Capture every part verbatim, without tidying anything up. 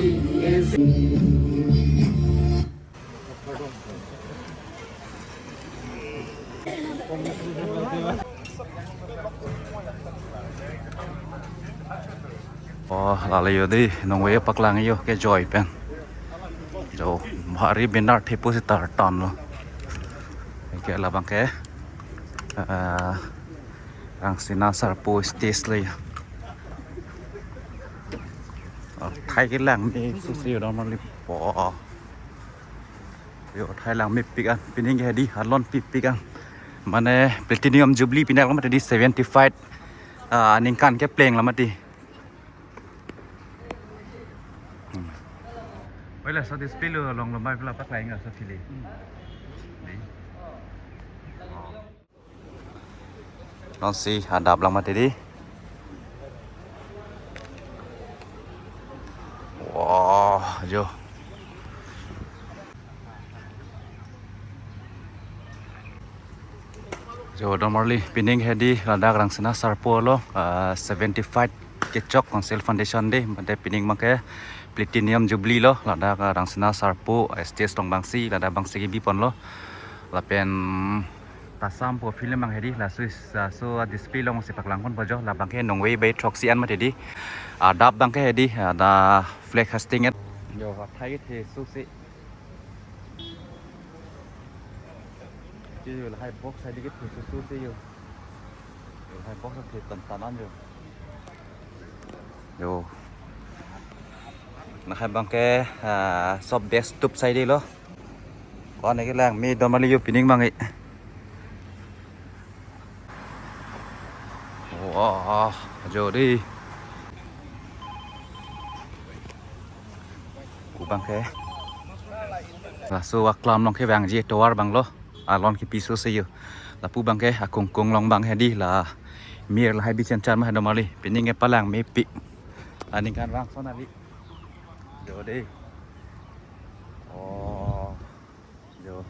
Oh, lale yo dei, nongve paklang yo kejoi pen. Jo, bhari benar thepo si tar tan lo. Ke labang ke, eh, Rangsina Sarpo stage le yo. Oh, thai kelang ni susi yo normally. Oh. Yo, thai langmepik an, pining ke dei, alon pipik an. Mane Platinum Jubilee pinak lo mati dei, seventy-five, ah, ningkan kepleng lo mati. Hmm. Wala so display lo along lo mai pula paklai nga so fili. Dei. Oh. Non si adap lang mati dei. Wah, jo. Jo, normally pining ke dei ladak Rangsina Sarpo lo, ah, seventy-five kechok Council Foundation Day, mate pining abang ke Platinum Jubilee lo, ladak, ah, Rangsina Sarpo, eh, stage along abang si, ladak abang si kebi pon lo. Lapen Tasam pu film abang ke dei, laso is, laso display along si paklang ponpo jo, labang ke nongve bai throksi an mati dei. Adap abang ke dei, ada flag hoisting et. Jo, athai kethe susi. Yo, lahai box hai dei kethe susi yo. Yo, lahai box kethe tan tan an yo. Yo. Lahai abang ke, ah, sob desk tup sai dei lo. Ko-an ke langme normally yo pining abang ke. Wah, jo dei. Ko abang ke. Laso aklam along kevangji tovar abang lo. Alon kepi susi yo. Lapu abang ke akungkung along abang ke dei la. Mir lahai bi chan chan ma normally. Pining ke palangmepik. Aningkan vang son ali. Jo dei. Oh. Jo.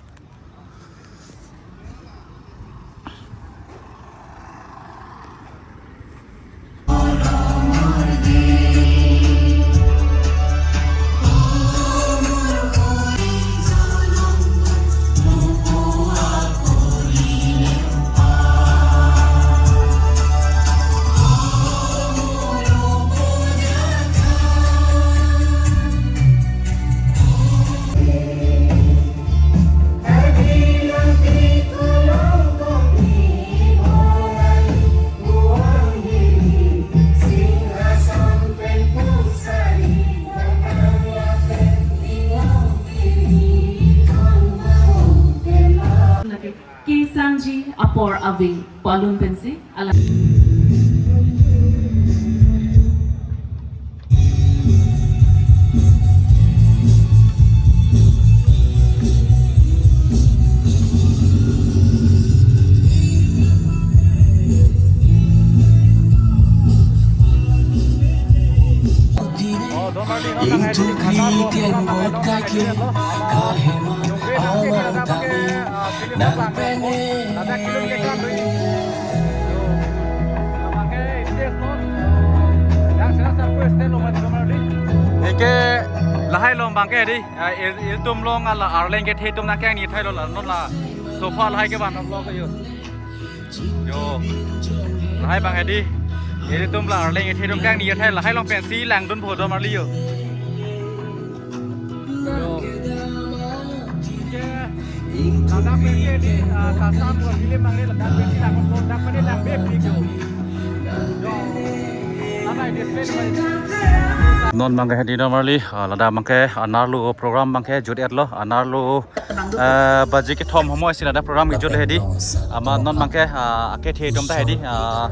Kesangji apor aving palun pensi ala. Eke lahai along abang ke dei, ah, il, ilitum along ala arleng kethe atum nangkengni thai lo la, non la sofa lahai kevan lo ke yo. Yo. Lahai abang ke dei. Ilitum la arleng kethe atum kangni thai lahai along pensi langdunpo do marli yo. Yo. Ladak pensi dei, ah, Tasam pu film abang dei ladak pensi langdunpo, ladak pensi langdunpo yo. Yo. Anai display lo. Non abang ke dei do marli, ah, ladak abang ke anerlo program abang ke jut-et lo, anerlo eh, baji kethom homoi si ladak program kejut le dei. Amat non abang ke, ah, akethe atum ta dei, ah,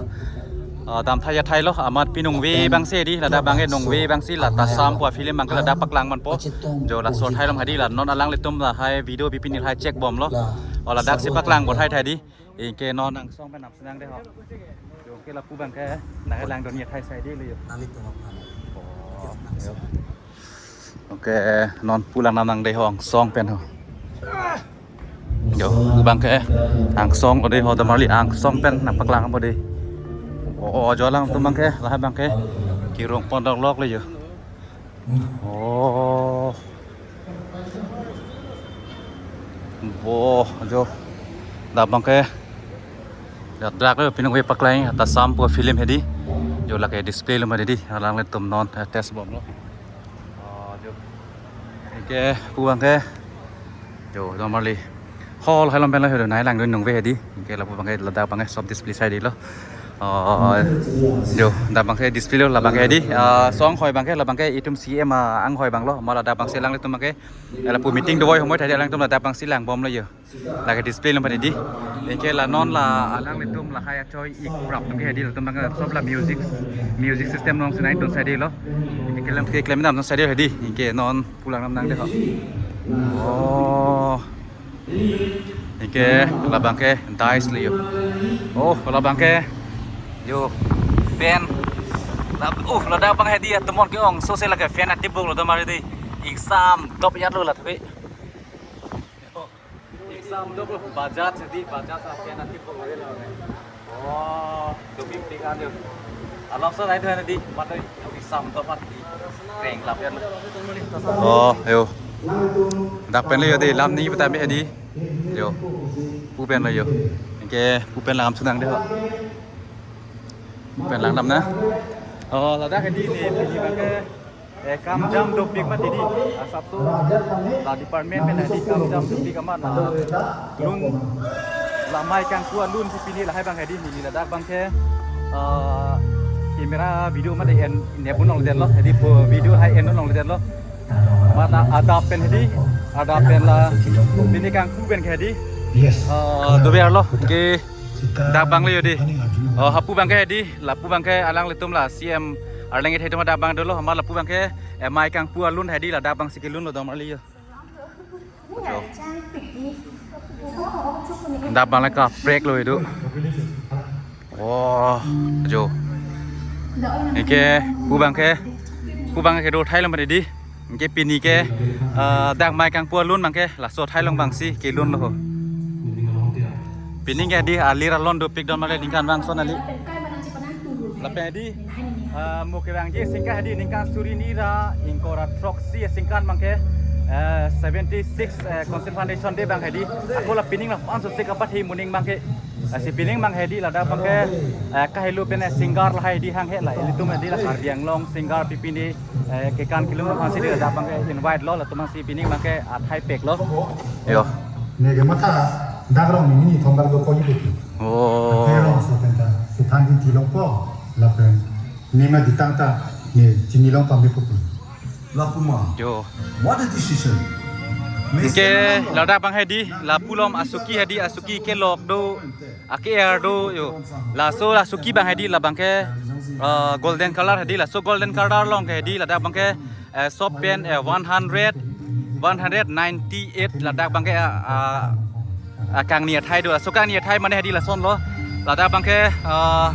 ah, damthai jathai lo, amat pinongve abang si dei, ladak abang ke nongve abang si la Tasam pu film abang ke ladak paklang manpo. Jo laso thai along dei la non alanglitum lahai video bipini lahai chek bom lo. O ladak si paklang bom thai thai dei. Anke non angsong pen nam senang dei ho. Jo ke lapu abang ke nang langdun jathai sai dei le yo. Oh, yo. Oke, non pu lang nam nang dei ho angsong pen ho. Jo, pu abang ke angsong lo dei ho do marli angsong pen nangpaklang po dei. Oh, oh, jo alangtum abang ke, lahai abang ke. Kirung pon dok lok le yo. Oh, Oh, jo. Dak abangke. Dak dak lo pinung ve paklang ta Sam pu film hedi. Jo lake display lo ma hedi. Alanglitum non, eh, test bomlo. Oh, jo. Anke pu abangke. Jo, normally. Hall halom pen lo hedo nai langdun nung ve hedi. Anke lapu abangke ladak abangke sob display sai dilo. Oh, jo, dak abangke display lo la abangke hedi. Ah, song hoi abangke la abangke itum C M, ah, anghoi abang lo. Ma ladak abangsi alanglitum abangke. Lapu meeting dovoi homoi tadi alangtum ladak abangsi lang bomlo jo. Lake display lo ma hedi. Anke la non la alanglitum lahai achoi ik prap atum ke hedi latum abang sob la music, music system alongsi nai tun sai dilo. Anke lam ke klem dam sai dilo hedi. Anke non pu lang dam nang dei ho. Oh. Anke la abangke dice lo jo. Oh, la abangke. Jo. Fan. La, oh, ladak abang hedi atum on ke-ong. So se lake fan atip bok lo damar hedi. Ingsam dop jat lo la tapi. Ingsam dop lo, Bajaj hedi, Bajaj a fan atip bok lo. Oh, dopik tik an jo. Alam sa rai tu hedi, mata ingsam dop mat di. Kreng lap ya. Oh, jo. Dak pen lo jo dei, lam ni peta me hedi. Jo. Pu pen lo jo. Anke pu pen lam sunang dei ho. Pu pen lang dam na. Oh, ladak hedi ne pini abangke. Eh, kam jam dopik mat hedi, asapso la department pen hedi kam jam dopik amat la lun, la mai kangpu alun si pini lahai abang hedi, neli ladak abangke, eh, camera video mate en nepdun longledetlo, hedi pu video hai endun longledetlo. Mate adap pen hedi, adap pen la pini kangpu pen ke hedi. Yes. Eh, dover lo, anke dak abang lo jo dei. Oh, hapu abangke hedi, lapu abangke alanglitum la C M arleng ithai atum dak abang dolo, ma lapu abangke, eh, mai kangpu alun hedi ladak abangsi kelun lo dong marli jo. Dak abang la kaprek lo itum. Oh, jo. Anke pu abangke, pu abangke kedo thai lo ma hedi. Anke pini ke, eh, dak mai kangpu alun abangke laso thai along abangsi kelun lo ho. Pini ke hedi alir alon dopik dong mate ningkan bangson kali. Lapen hedi, eh, mo kevangji asingkan hedi ningkan suri hini ra ingkoi ra throksi asingkan abangke, eh, seventy six, eh, Council Foundation Day abang hedi. Ako la pining la panso sik apat hi moning abangke. Lasi pining abang hedi ladak abangke, eh, kahelo pen, eh, singer lahai hedi hanghe la ilitum hedi la Karbi Anglong singer pipine, eh, kekan kelun aphansi hedi ladak abangke invite lo, latum aphansi pining abangke athai pek lo. Jo. Neke matha dak rong ni ni thongkar do ko ibu. Oh. Rong so penta si than di tilong ko lapen ni ma ditang ta ni chini long pambi pupu. Lakuma. Jo. What a decision. Anke ladak abang hedi, lapu alom asuki hedi, asuki kelok do, ake-er do jo. Laso asuki abang hedi la abangke, eh, golden color hedi, laso golden color along ke hedi ladak abangke, eh, sob pen, eh, one hundred, one hundred ninety-eight ladak abangke, ah, ah, ah, kangni athai do. Laso kangni athai mane hedi lason lo. Ladak abangke, ah,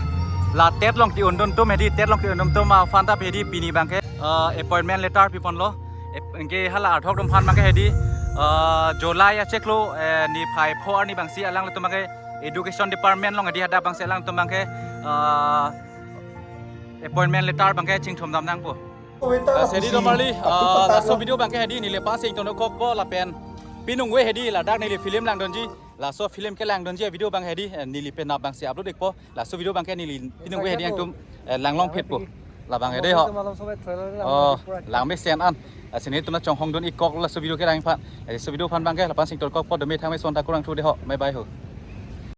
la TET along ke-undun atum hedi, TET along ke-undun atum aphan ta hedi pini abangke, ah, appointment letter piponlo. Ep-, anke hala arthok atum aphan abangke hedi, ah, July achiklo, eh, niphai pho arni abangsi alanglitum abangke Education Department along hedi hadak abangsi alanglitum abangke, ah, appointment letter abangke chingthum dam nangpo. Ah, hedi dong marli, ah, laso video abangke hedi neli pasi ingtong dokokpo lapen pinung ve hedi ladak neli film langdunji, laso film kelangdunji video abang hedi, eh, neli penap abangsi upload ikpo, laso video abangke neli pinung ve hedi nangtum, eh, langlong phitpo. Labang hedi ho. Oh, lang mesen an. Lasi netum nangchonghong dun ikkok laso video kelang aphan. Eh, laso video aphan abangke la pasi ingtong dokokpo, dome thang meson ta kurvangthu dei ho. Bye bye ho.